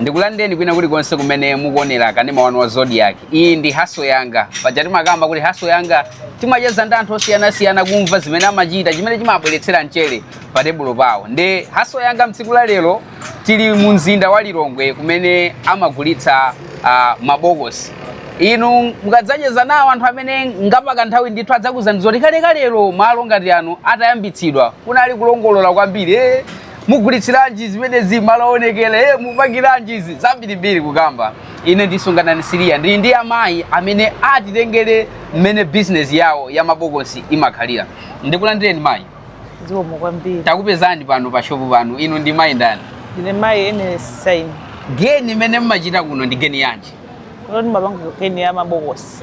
Ndikulandireni kwina kulikonse kumene mukuonera kanema wanu wa Zodiak. Iyi ndi Hustle Yanga. Paja timakamba kuti Hustle Yanga timacheza ndi anthu osiyanasiyana kumva zimene amachita, chimene chimabweretsera mchere pa tebulo pawo. Ndi Hustle Yanga mtsiku la lero tili mu mzinda wa Lilongwe kumene amagulitsa mabokosi. Inu mukadzacheza nawo anthu amene ngapaka nthawi ndithu adzakuuzani zoti kalekalero malo ngati ano atayambitsidwa kunali kulongolola kwambiri. Mugulitsiranji zimenezi malo oonekera, mupangiranji izi zambirimbiri kukamba. Ine ndisunganani Siriya, ndili ndi amayi amene atitengere mmene bizinesi yawo ya mabokosi imakhalira. Ndikulandireni, mayi. Zikomo kwambiri. Takupezani pano pa shopu pano. Inu ndi mayi ndani? Ndine mayi Enes Saini. Geni imene mmachita kuno ndi geni yanji? Kuno timapanga geni ya mabokosi.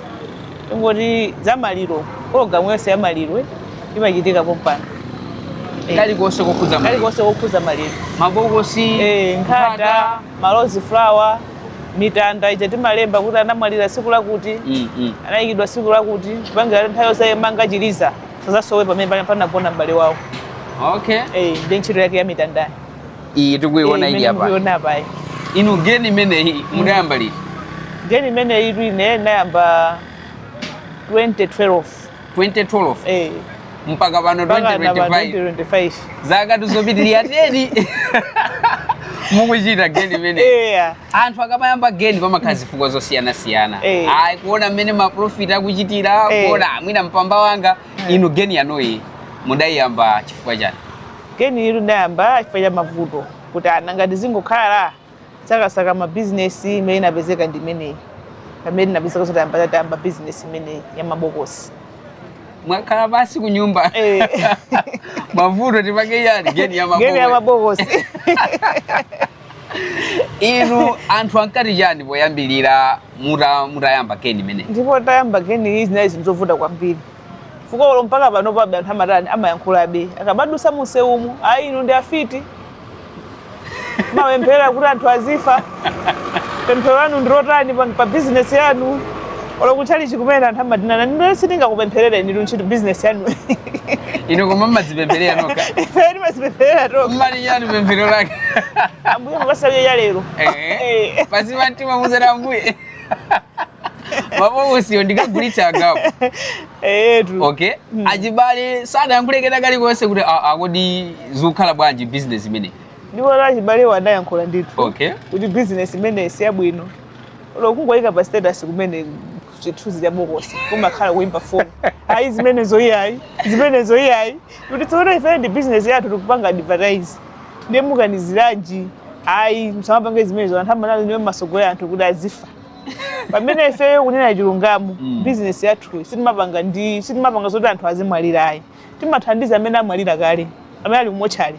Ingoti za maliro, pologalamu yonse ya maliro imachitika pompano. Kalikonse kokhudza maliro? Kalikonse kokhudza maliro. Mabokosi? Nkhata, ma rose flower, mitanda ija timalemba kuti anamwalira tsiku lakuti, anayikidwa tsiku lakuti, kupangira nthawi yonse manga chiliza sazasowe pamene panagona m'bale wawo. Ndi ntchito yake ya mitandayi. Iyi tikuiona ili apa? Mukuiona apayi. Inu, geni imeneyi mudayamba liti? Geni imeneyi ine nayamba 2012. 2012? Eh. Mpaka pano? Mpaka na pa 2025. 2025. Zaka tuzopitirira 10 mukuchita geni imeneyi. Eya. Anthu akamayamba geni pamakhala zifukwa zosiyanasiyana. Ayi, kuona mmene ma profit akuchitira, kuona mwina mpamba wanga. Inu, geni yanuyi mudayiyamba chifukwa chani? Geni ili ndayamba chifukwa cha mavuto, kuti ana ngati zingokhala sakasaka mabizinesi, imene inapezeka ndi imeneyi. Pamene inapezeka zoti tayamba bizinesi imeneyi ya mabokosi. Mwakhala pasi ku nyumba, mavuto, tipange yani? Geni ya Geni ya mabokosi. Mabokosi. Inu, anthu ankati chani poyambilira mutayamba geni imeneyi? Ndipo tayamba geni iyi zinali zinthu zovuta kwambiri, chifukwa mpaka pano pabe anthu amatani, amayankhulabe akamadusa munsewumu: "Ayi, inu ndi afiti, mapemphera kuti anthu azifa, pemphero lanu ndilotani pa bizinesi yanu?" Olo kutchalichi kumene anthu amatinana, "Ndo sitingakupempherereni inu ntchito bizinesi yanu." Inu koma mmadzipempherera nokha? Ife timazipempherera tokha. Mmati chani pemphero lake? "Ambuye, mukasalire cha lero." Pasi pa mtima muzera, "Ambuye, mabokosiyo ndikagulitsa agapo." Etu. Okay, achibale sadayankhule kalikonse kuti, "Ah, ah, kodi zikukhala bwanji business imeneyi?" Ndipo achibale anayankhula ndithu kuti business imeneyi si yabwino. Olo kungoyika pa status kumene chithunzi cha bokosi, kumakhala kuimba foni: "Ayi, zimenezo iyayi, zimenezo iyayi." Kuti tsono ife ndi business yathu, tikupanga advertise, ndiye mukaniziranji? "Ayi, msamapange zimenezo, anthu amanali ndiwe masogolo anthu kuti azifa." Pamene ifeyo, kunena chilungamo, business yathu sitimapanga zoti anthu azimwalira, ayi. Timathandiza amene amwalira kale, amene ali kumotchale,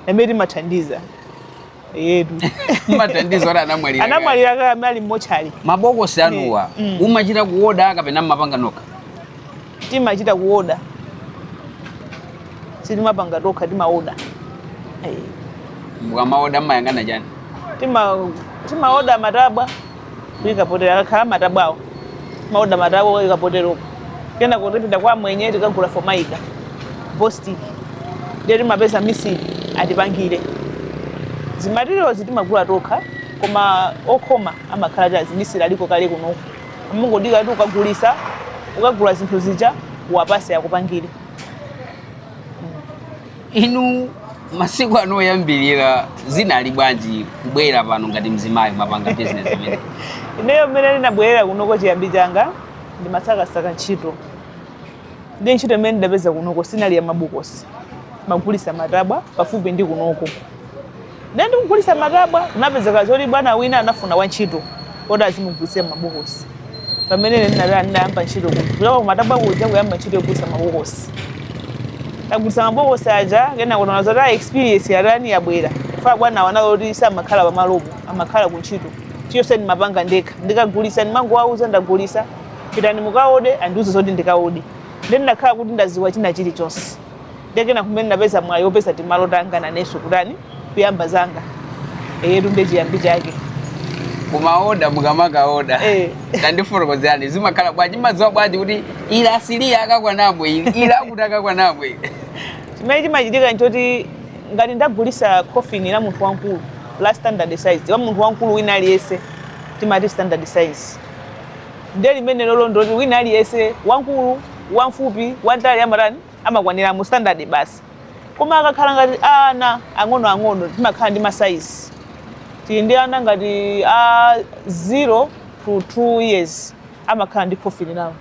amene timathandiza yetu. Mmathandiza oti anamwalira kale. Anamwalira kale, amene ali mmotchale. Mabokosi anuwa umachita kuoda kapena mmapanga nokha? Timachita kuoda, sitimapanga tokha, timaoda. Mukamaoda mmayang'ana chani? Timaoda matabwa kuyika potero, akakhala matabwawo timaoda matabwa kuyika poteroko, kena kuti kwa mwenye tikagula formica, Bostik, ndiye timapeza misiri atipangire. Zi materials timagula tokha, koma okhoma amakhala ti azimisiri aliko kale kunoko, amungodika kuti ukagulisa, ukagula zinthu zija uwapase akupangire. Inu, masiku ano oyambirira zinali bwanji kubwera pano ngati mzimayi mapanga business imene? Ineyo mmene ndinabwerera kunoko, chiyambi changa ndimasakasaka ntchito. Ndi ntchito imene ndidapeza kunoko sinali ya mabokosi, magulisa matabwa pafupi ndi kunoko. Ndiye ndikugulisa matabwa, kunapezeka zoti bwana wina anafuna wantchito oti azimugulitsira mabokosi. Pamene ine ndinayamba ntchito kuchoka kumatabwa kuja kuyamba ntchito yogulisa mabokosi, tagulisa mabokosi aja, kena kuona zoti a experience yatani, yabwera. Fa bwana wana kuti samakhala pamalopo, amakhala kuntchito. Chiyonse ndimapanga ndekha. Ndikagulisa ndimangowauza, "Ndagulisa, pitani mukaode." Andiuze zoti ndikaode. Ndiye ndinakhala kuti ndaziwa china chilichonse. Ndekena kumene napeza mwayi wopeza timalo tanga nanenso kutani, kuyamba zanga. Eyetu, nde chiyambi chake. Kumaoda, mukamakaoda, tandifotokozerani, zimakhala bwanji? Madziwa bwanji kuti ili asiliya akakwanamo ili, ili akuti akakwanamo ili? Chimene chimachitika nchoti ngati ndagulisa coffin la munthu wamkulu la standard size, wa munthu wamkulu wina aliyense timati standard size, ndiye limene lolo ndoti wina aliyense, wamkulu, wamfupi, wantali, amatani, amakwanira mu standard basi. Koma akakhala ngati ana ang'onoang'ono, timakhala ndi ma size. Tili ndi ana ngati a 0 to 2 years, amakhala ndi coffin lawo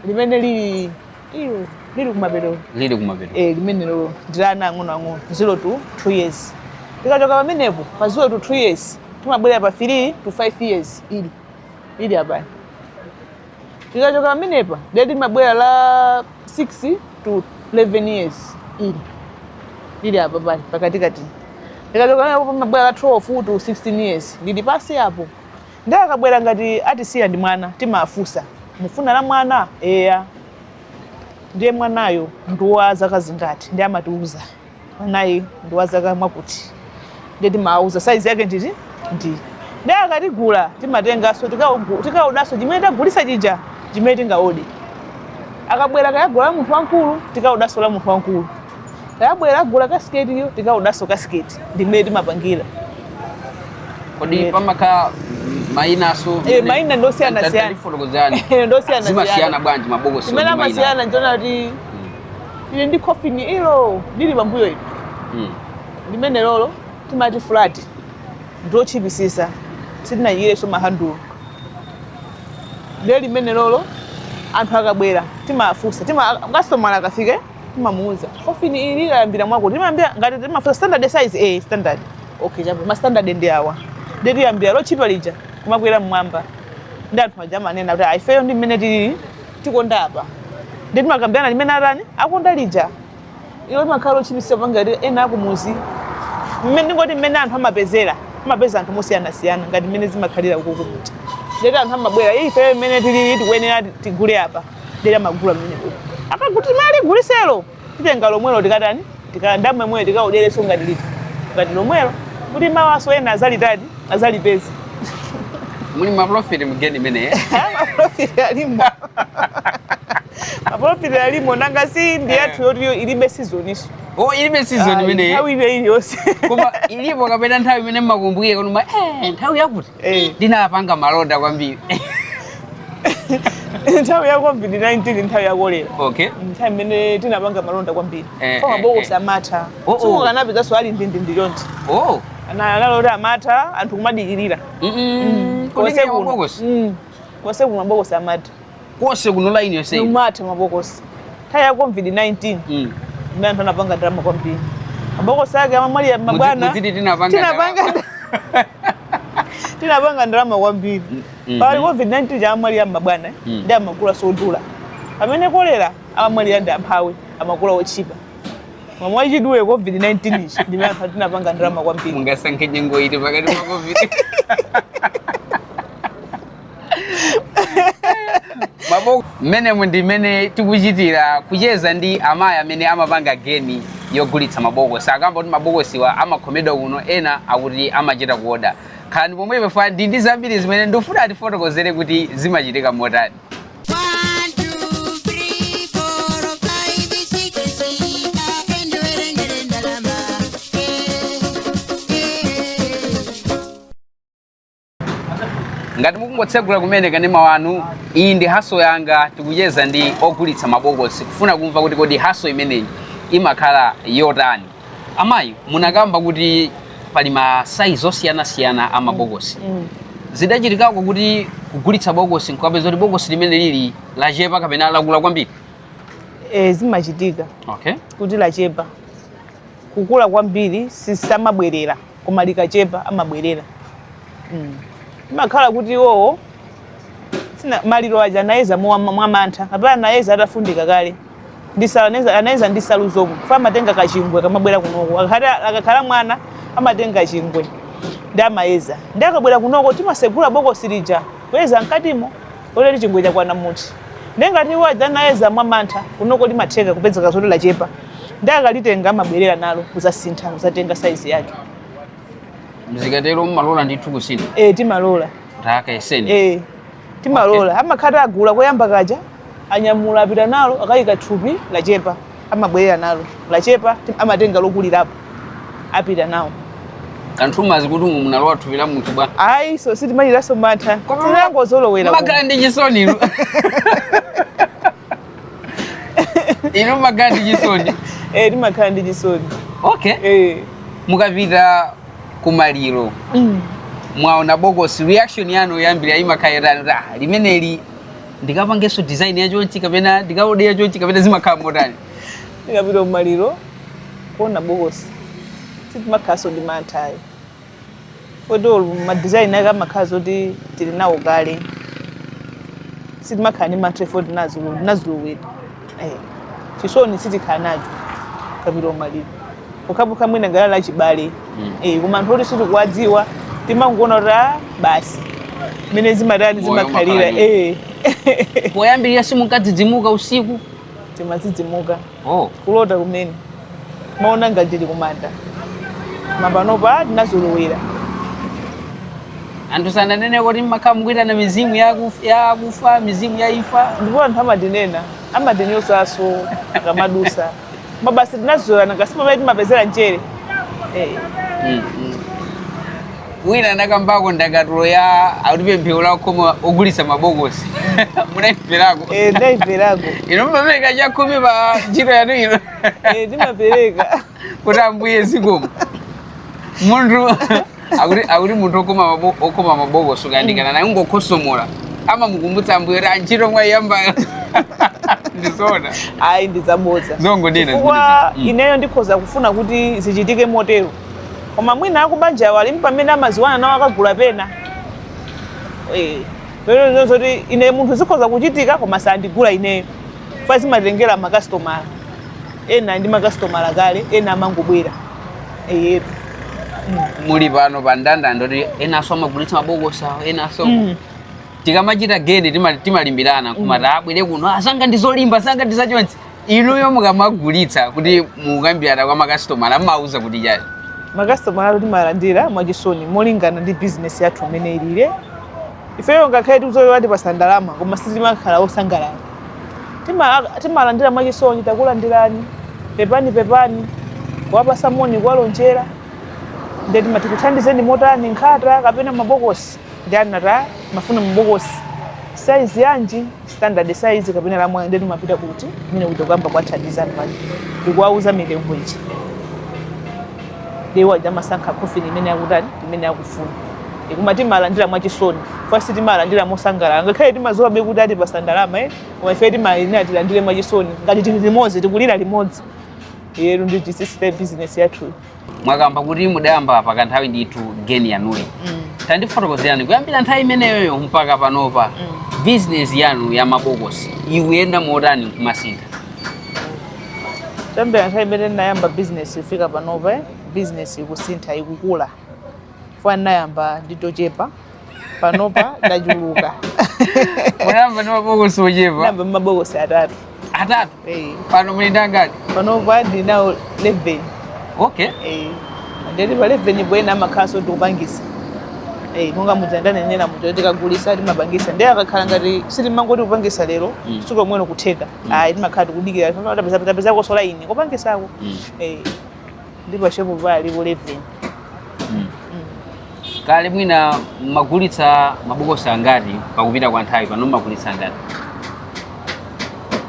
limene lili iyo lili kumapeto. Lili kumapeto. Eh, limene lolo ndi la ana ang'onoang'ono, 0 to 2 years. Tikachoka pamenepo pa 0 to 2 years, timabwera pa 3 to 5 years, ili lili apani. Tikachoka pamenepa ndiye timabwera la 6 to 11 years, ili lili apa pali pakatikati. Tikachoka pamenepo pamabwera la 12 to 16 years, lili pasi apo. Ndiye akabwera ngati atisiya ndi mwana, timafunsa, "Mufuna la mwana?" "Eya." "Ndiye mwanayo ndi wa zaka zingati?" Ndi amatiuza, "Mwanayi ndi wa zaka mwakuti." Ndiye timawauza size yake nditi ndi. Ndiye akatigula, timatenganso tikaodanso chimene tagulisa chija, chimene tingaode. Akabwera kayagula la munthu wamkulu, tikaodanso la munthu wamkulu. Kayabwera agula kasiketiyo, tikaodanso kasiketi. Ndimene timapangira. Kodi pamakhala mayinaso? Eh, mayina ndosiyana-siyana. Tandifotokozerani. Ndosiyana. Zimasiyana bwanji mabokosi Chimene ndi mayina? amasiyana nchona kuti ili ndi coffin ilo lili pambuyo ili, limene lolo timati flat, ndotchipisisa, sitinayikirenso mahandulo. Ndiye limene lolo anthu akabwera timafunsa, tima customer akafike timamuuza, "Coffin ili layambira mwako." Timayambira ngati timafunsa, "Standard size?" "Eh, standard." "Okay, chapo ma standard ndi awa." Ndiye tiyambira lotchipa lija kumakwera mmwamba. Ndi anthu aja amanena kuti, "Ah, ifeyo ndi mmene tilili tikonda apa." Ndi timakambirana limene atani akonda lija. Ilo limakhala lotchipisa pangati ena akumuzi. Mmene ndingoti mmene anthu amapezera, amapeza anthu mosiyanasiyana, ngati mmene zimakhalira uko kumuti. Ndeti anthu amabwera, "Ifeyo mmene tilili tikuyenera tigule apa." Ndeti amagula mmene uko akakuti mali guliselo, titenga lomwelo tikatani, tikandamwe tikaodereso ngati liti, ngati lomwelo, kuti mawaso ena azalitati, azalipeza. Muli ma profit mgeni imene? Ma profit alimo, ma profit alimo. Nanga si ndi yathu yoti ilibe season iso. Oh, ilibe season imene? Nthawi ile iliyonse. Koma ilipo kapena nthawi imene mmakumbukire kuti nthawi yakuti ndinapanga malonda kwambiri? Nthawi ya COVID-19, nthawi ya kolera, nthawi imene tinapanga malonda kwambiri. Fa mabokosi amatha. Simukanapezanso ali ndindindi chonchi. Analoti amatha, anthu kumadikirira. Konse Konse kuno. Mabokosi? Konse kuno mabokosi amatha. Konse kuno, line yonse? Umatha mabokosi nthawi ya COVID-19. Imene anthu anapanga ndalama kwambiri, mabokosi ake amamwalira mabwana. Mudziti tinapanga. Tinapanga ndalama kwambiri. Pali COVID-19 chamamwalira mabwana, ndi amagula sodula, pamene kolera amamwalira ndi amphawi, amagula otchipa. Koma mwachidule, COVID-19 ichi ndimene anthu tinapanga ndalama kwambiri. Mungasankhe nyengo iti pakati pa COVID maboko? Mmenemu ndi mmene tikuchitira kucheza ndi amayi amene amapanga geni yogulitsa mabokosi. Akamba kuti mabokosiwa amakhomedwa kuno, ena akuti amachita kuoda. Khalani pomwepo, fa ndi zambiri zimene ndifuna atifotokozere kuti zimachitika motani. One, two, three, four, five, six, seven, ndalama. Eh, eh. Ngati mukungotsegula kumene kanema wanu, iyi ndi Hustle Yanga. Tikucheza ndi ogulitsa mabokosi kufuna kumva kuti kodi hustle imeneyi imakhala yotani. Amayi, munakamba kuti pali ma size osiyanasiyana a mabokosi. Zidachitikako kuti kugulitsa bokosi nkukapeza kuti bokosi limene lili lachepa kapena lakula kwambiri? Eh, zimachitika. Kuti lachepa, kukula kwambiri sisamabwerera, koma likachepa amabwerera. Imakhala kuti iwowo sina maliro aja anayeza mwamantha, kapena anayeza atafundika kale ndi salu, anayeza ndi salu zomwe fa amatenga kachingwe kamabwera kunoko. Akakhala mwana amatenga chingwe ndi amayeza. Ndi akabwera kunoko timasegula bokosi lija kuyeza mkatimo kuti chingwe chakwana muti. Ndi ngati iwo aja anayeza mwamantha, kunoko limatheka kupezeka zoti lachepa. Ndi akalitenga amabwerera nalo kuzasintha, kuzatenga saizi yake. Mzikatero mmalola ndithu kusintha? E, timalola. Takayeseni. E, timalola. Amakhala agula koyamba kaja, anyamula apita nalo, akayika thupi lachepa, amabwerera nalo lachepa, amatenga lokulirapo apita nawo. Kanthumazi kuti umu munalowa thupi la munthu bwa? Ayi, so sitimachitaso mantha, tinangozolowera. Makhala ndi chisoni inu? Inu makhala ndi chisoni? Eh, timakhala ndi chisoni. Okay. Eh. Mukapita kumaliro, mwaona bokosi, reaction yanu yoyambira imakhala yotani, kuti ah, limeneli ndikapangenso design yachonchi kapena ndikaode yachonchi, kapena zimakhala motani? Tikapita kumaliro kuona bokosi, sitimakhalanso ndi mantha ayi, poti ma design ake amakhala zoti tili nawo kale. Sitimakhala ndi mantha ifo, tinazolowera. Eh, chisoni sitikhala nacho kapita kumaliro, pokhapokha mwina ngala la chibale. Eh, koma anthu oti sitikuwadziwa, timangoona kuti ah, basi, mene zimatani, Moyo zimakhalira. umakhala. Eh. Poyambirira simunkadzidzimuka usiku? Timadzidzimuka. Oh. Kulota kumene maona ngati tili kumanda, mapanopa tinazolowera. Anthu sananene kuti mmakhala mukuitana mizimu yakufa, mizimu ya imfa? Ndipo anthu amatinena, amatinyozaso akamadusa. Mabasi, tinazolowera ngasi pamene timapezera mchere, eh. Wina anakambako ndakatulo ya akuti pemphero la khoma ogulitsa mabokosi, munayimverako? Eh, ndayimverako. Ino mumapereka chakhumi pa ntchito yanu ino? Eh, timapereka. Kuti ambuye zikomo. Munthu akuti munthu okoma mabokosi ukayandikana naye ungokhosomola, amamukumbutsa ambuye kuti antchito mwayiyambayo ndizoona? Ayi, ndizabodza. Zongonena. Chifukwa zimenezi. Ineyo ndikhoza kufuna kuti zichitike motero, koma mwina akubanja awo alimu pamene amaziwana nawo, akagula pena. Eh, peno zoti ine munthu zikhoza kuchitika koma sandigula ineyo fa zimatengera makasitomala. Ena ndi makasitomala kale, ena amangobwera eyetu. Muli pano pa ndandanda kuti enanso amagulitsa mabokosi awo, enanso tikamachita geni timalimbirana kumati abwere kuno, "Ah, zanga ndi zolimba, zanga ndi zachonchi." Inuyo mukamagulitsa, kuti mukambirana kwa makasitomala, mmauza kuti chani? Makasitomala athu timalandira mwachisoni molingana ndi bizinesi yathu imene ilile. Ifeyo ngakhale tikuzolewa tipasa ndalama, koma sitimakhala osangalala. Timalandira mwachisoni, takulandirani, pepani pepani, kuwapasa moni, kuwalonjera, nde timati tikuthandizeni motani, nkhata kapena mabokosi? Ndi anata mafuna mabokosi size yanji, standard size kapena lamwa? Nde timapita kuti mine kuti kuyamba kuwathandiza anthu aja ndikuwauza mitengo ichi, ndiwo aja amasankha coffin imene akutani, imene akufuna. Koma timalandira mwachisoni fasi, timalandira mosangalala ngakhale timazowabe kuti atipasa ndalama, eh, koma ife timayenera tilandire mwachisoni ngati tili limodzi, tikulira limodzi yeru ndi chisisite business yathu. Mwakamba kuti mudayamba pakanthawi ndithu geni yanuyi. Tandifotokozerani, kuyambira nthawi imeneyoyo mpaka panopa, business yanu ya mabokosi ikuyenda motani, kumasintha? Kuyambira nthawi imene ndinayamba business ifika panopa, eh, business ikusintha, ikukula. Fwa ndinayamba nditochepa, panopa ndachuluka. Munayamba ndi mabokosi ochepa? Ndinayamba mabokosi atatu. Atatu? Eh. Pano muli ndi angati? Panopa ndinawo 11. Eh, ndeti pa 11 bwena amakhalanso tikupangisa. Eh, monga muja ndanenera muja, tikagulisa timapangisa, ndiye akakhala ngati sitimangoti kupangisa lero, tsiku lomwelo kutheka, ayi, timakhala tikudikira tapezako line kupangisako. Eh, ndi pa shop pa alipo 11. Kale mwina mmagulitsa mabokosi angati? Pakupita kwa nthawi pano mmagulitsa angati?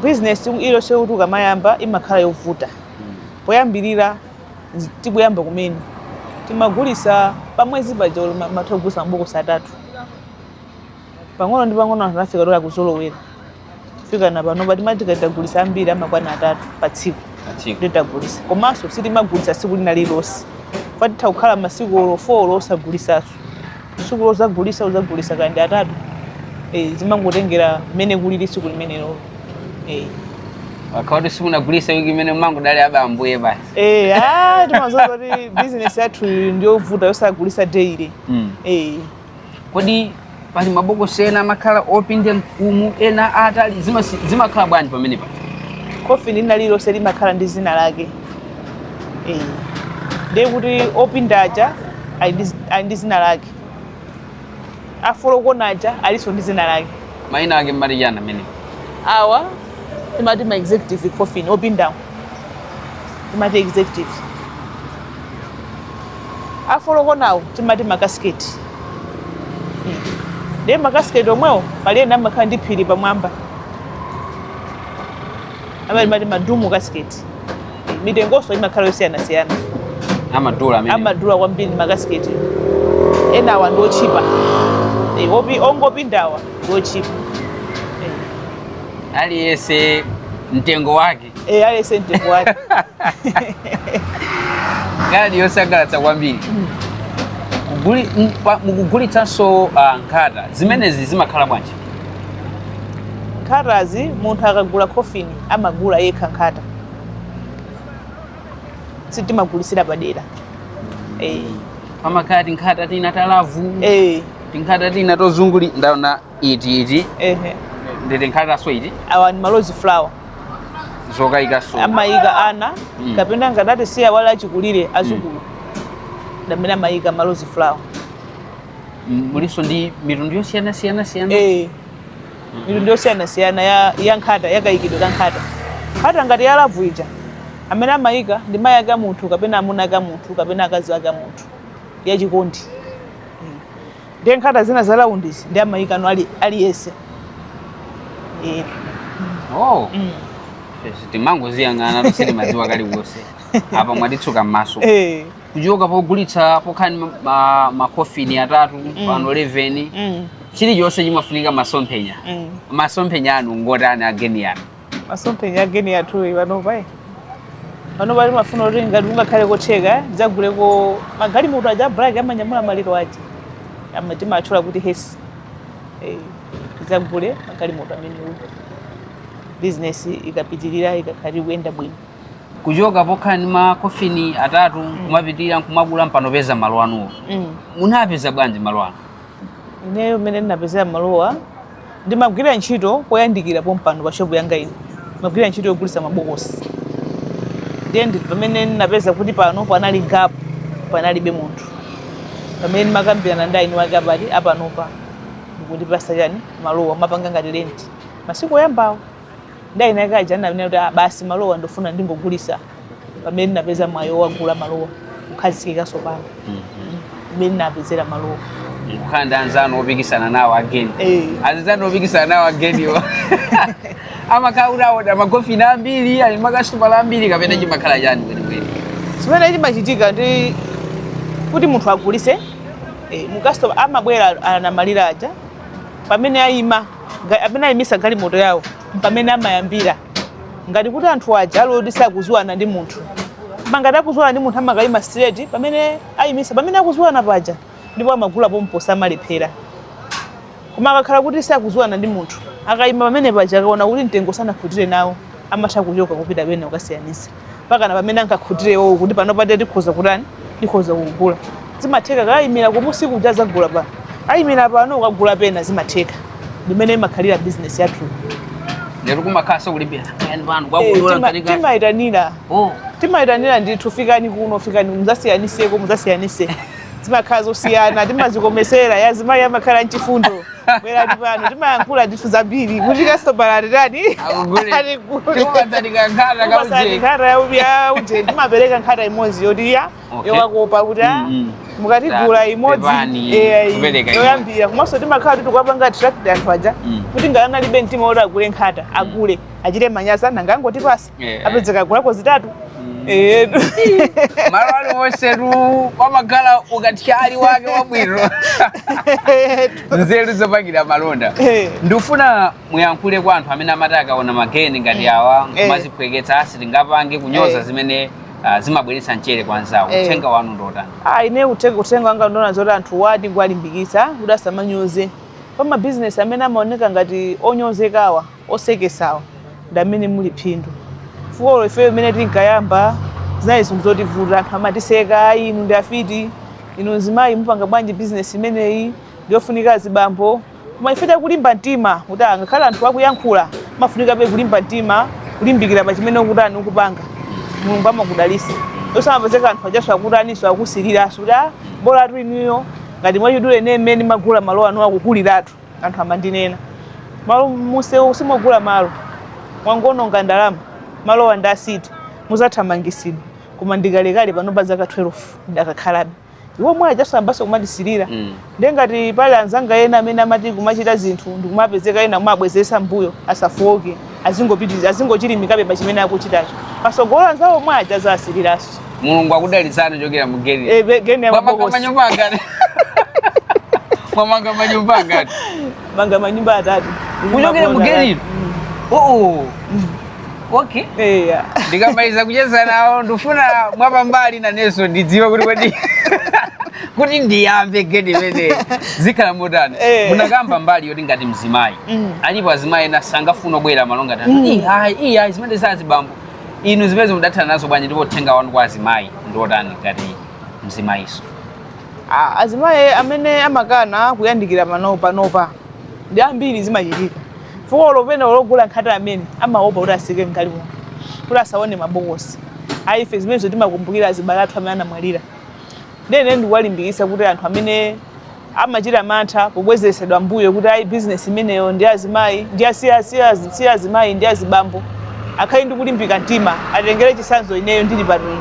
Business iliyonse kuti ukamayamba imakhala yovuta. Poyambirira tikuyamba kumene timagulisa pamwezi paja matha kugulisa mabokosi atatu. Pang'ono ndi pang'ono anthu anafika tola kuzolowera, fika na panopa timati tikatagulisa ambiri amakwana atatu pa tsiku. Patsiku? Nditagulisa, komanso sitimagulisa tsiku lina lililonse, patitha kukhala masiku olo 4 osagulisaso. Tsiku lozagulisa uzagulisa kandi atatu. Eh, zimangotengera mmene kulili tsiku limenelo, eh. Wakhala kuti simunagulisa wiki imene, mmangodali aba ambuye basi. Eh, ah, timazoza kuti business yathu ndiyovuta yosagulisa daily. Eh. Kodi pali mabokosi ena amakhala opinda mkumu, ena atali, zimakhala bwanji pamene pa? Coffin lina lililonse limakhala ndi zina lake. Ndiye kuti opinda aja ali ndi zina lake, a four corner aja alinso ndi zina lake. Mayina ake mmati chani amene? Awa timati ma executive coffin, opindawo timati executive, a four corner wo timati ma casket. Ndiye ma casket omwewo pali ena amakhala ndi phiri pamwamba, amene timati ma dome casket. Mitengonso imakhala yosiyanasiyana. Amadula amene? Amadula kwambiri ma casket. Enawa ndi otchipa. Ongopindawa ndi otchipa. Aliyense mtengo wake. Aliyense mtengo wake. Nkhani yosangalatsa kwambiri. Mukugulitsanso nkhata zimenezi, zimakhala bwanji? Nkhatazi, munthu akagula coffin amagula yekha nkhata, sitimagulisira padera. Pamakhala tinkhata tina ta love, tinkhata tina tozunguli. Ndaona iti iti. Ndi tinkhataso iti? Awa ni ma rose flower. Zokayikaso? Amayika ana kapena ngati siya wala achikulire, azukulu, ndamene amayika ma rose flower. Mulinso ndi mitundu yosiyanasiyana siyana? Mitundu yosiyanasiyana ya nkhata, yakayikidwe ka nkhata. Nkhata ngati ya love ija, amene amayika ndi mayi ake a munthu kapena amuna ake a munthu kapena akazi ake a munthu, yachikondi. Ndiye nkhata zina za round izi ndi amayika no aliyense. Oh. Timangoziyang'ana, tusitimadziwa kalikonse. Apa mwatitsuka m'maso. Kuchoka pogulitsa pokhala ndi makofini atatu, pano 11. Chilichonse chimafunika masomphenya. Masomphenya anu ngotani, ageni anu? Masomphenya ageni athu panopa, panopa timafuna kuti ngati kungakhale kotheka tidzaguleko magalimoto aja black amanyamula maliro aja, ama timatchula kuti hearse. Tidzagule magalimoto amenewo bizinesi ikapitirira, ikakhala ikuyenda bwino. Kuchoka pokhala ndi makofini atatu kumapitirira nkumakula, mpanopeza malo anuwo. Munapeza bwanji malo anu? Ineyo mmene ndinapezera malowa, ndimagwira ntchito poyandikira pompano pa shopu yanga ino, ndimagwira ntchito yogulitsa mabokosi. Ndiye ndi pamene ndinapeza kuti pano panali gap, panalibe munthu. Pamene ndimakambirana ndi eni wake apati apanopa, ndikundipasa chani, malowa, mapanga ngati rent masiku oyambawo. Ndi eni ake aja ananena kuti, "Ah, basi, malowa ndofuna ndingogulisa." Pamene ndinapeza mwayi wagula malowa kukhazikikaso pano, mmene ndinapezera malowa. Nkukhala ndi anzanu opikisana nawo ageni? Anzanu opikisana nawo ageniwo amakhala kuti aoda makofini ambiri, ali makasitomala ambiri, kapena chimakhala chani kwenikweni? Chimene chimachitika ndi kuti munthu agulise, mu customer amabwera anamalira aja, pamene ayima amene ayimisa galimoto yawo, pamene amayambira ngati kuti anthu aja ali oti sakuziwana ndi munthu. Koma ngati akuziwana ndi munthu, amakayima straight pamene ayimisa, pamene akuziwana paja, ndipo amagula pompo, samalephera. Koma akakhala kuti sakuziwana ndi munthu, akayima pamene paja, akaona kuti mtengo sanakhutire nawo, amatha kuchoka kupita pena kukasiyanisa mpakana pamene angakhutire wowo kuti pano pate tikhoza kutani, tikhoza kugula. Zimatheka kayimira kumusi kuja, zagula pano, ayimira pano, ukagula pena, zimatheka. Ndimene imakhalira business yathu. Lero kumakhaso kulipira kayani pano kwakulola mkatikati? Timayitanira. Oh. Timayitanira ndithu, fikani kuno, fikani muzasiyaniseko, muzasiyanise. Zimakhala zosiyana, timazikomesera. Yazimayi amakhala mchifundo, bwerani pano, timayankhula ndithu zambiri kuti customer atitani? Akugule. Atigule. Tikupatsani kankhata Tikupatsani kauje. nkhata ya uje, timapereka nkhata imodzi yoti ya yowakopa kuti mukatigula imodzi. Pepani, kupereka imodzi. Yoyambira. Komanso timakhala kuti tikupanga attract anthu aja kuti ngati analibe mtima woti agule nkhata, agule, achite manyazi nanga angotipasa, apezeka agulako zitatu. Malo aliwonsetu pamakhala ukathyali wake wabwino, nzeru zopangira malonda. Ndikufuna muyankhule kwa anthu amene amati akaona mageni ngati awa kumaziphweketsa, asi tingapange, kunyoza, zimene zimabweretsa mchere kwa anzawo. Uthenga wanu ndotani? Ah, ine uthenga wanga ndona zoti anthu wati kuwalimbikitsa kuti asamanyoze. Pa mabizinesi amene amaoneka ngati onyozekawa, osekesawa, ndi amene muli phindu. Fuko ife imene tinkayamba zinali zinthu zotivuta, anthu amatiseka, "Ayi, inu ndi afiti, inu mzimayi mupanga bwanji bizinesi imeneyi, ndiyofunika azibambo." Koma ife takulimba mtima kuti ngakhale anthu akuyankhula, mafunika pe kulimba mtima, kulimbikira pa chimene ukutani, ukupanga, Mulungu amakudalisa. Osamapezeka anthu ajaso akutaniso, akusiliraso kuti, "Ah, bolatu inuyo ngati mwachidule ine mmene magula malo anu akukuliratu." Anthu amandinena, "Malo musewu simwagula, malo mwangononga ndalama, malowa ndi asiti, muzathamangisidwa." Koma ndikalekale, panopa zaka 12 ndakakhalabe, iwo mwe ajaso ambaso kumatisirira. Ndiye ngati pali anzanga ena amene amati kumachita zinthu ndikumapezeka ena kumabwezesa mbuyo, asafoke, azingopitiriza, azingochilimikabe pa chimene akuchitacho. Pasogolo anzawo mwe aja zasiriraso. Mulungu akudalitsani chokera mu geni. Eh, geni ya Mwamanga mabokosi. manyumba angati? Mwamanga manyumba angati? Manga manyumba atatu. Kuchokera mu geni? Oh, okay. Eya. Ndikamaliza kucheza nawo, ndifuna mwapambali nanenso ndidziwe kuti kodi kuti ndiyambe geni imene zikhala motani. Munakamba mbali yoti ngati mzimayi, alipo azimayi ena sangafuna kubwera malo ngati mm. Ihayi, ihayi, zimene zazibambo inu zimene mudathana nazo bwanji? Ndipo uthenga wanu kwa azimayi ndiotani ngati mzimayiso? Ah, azimayi amene amakana kuyandikira pano panopa ndi ambiri, zimachitika fukolo pene ologula nkhata amene amaopa kuti asike mgalimoto kuti asaone mabokosi. Ayi, ife zimenezo timakumbukira azibale athu amene anamwalira. Ndene ndikuwalimbikitsa kuti anthu amene amachita mantha pobwezeresedwa mbuyo kuti ayi, bizinesi imeneyo ndi azimayi, ndi si azimayi, ndi azibambo, akhale ndi kulimbika mtima, atengere chitsanzo ineyo ndili pano ine.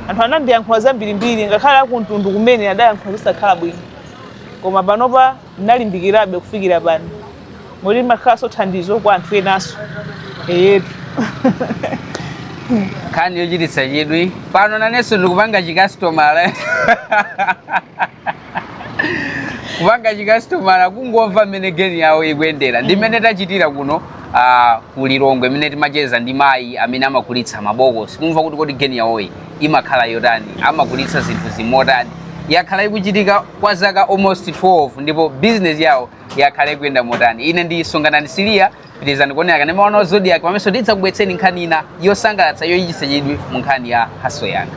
Anthu anandiyankhula zambirimbiri, ngakhale akumtundu kumene adayankhula zosakhala bwino, koma panopa ndinalimbikirabe kufikira pano, moti makhalanso thandizo kwa anthu enanso, eyetu. Nkhani yochititsa chidwi. Pano nanenso ndikupanga chikasitomala, kupanga chikasitomala kungomva mmene geni yawo ikuyendera. Ndi mmene tachitira kuno ku Lilongwe, mmene timacheza ndi mayi amene amagulitsa mabokosi, kumva kuti kodi geni yawoyi imakhala yotani, amagulitsa zinthu zimotani, yakhala ikuchitika kwa zaka almost 12, ndipo business yawo yakhala ikuyenda motani. Ine ndi Songanani Siliya. Pitirizani kuonera kanema wanu wa Zodiak, pamenso ndidzakubweretseni nkhani ina yosangalatsa, yochititsa chidwi mu nkhani ya Hustle Yanga.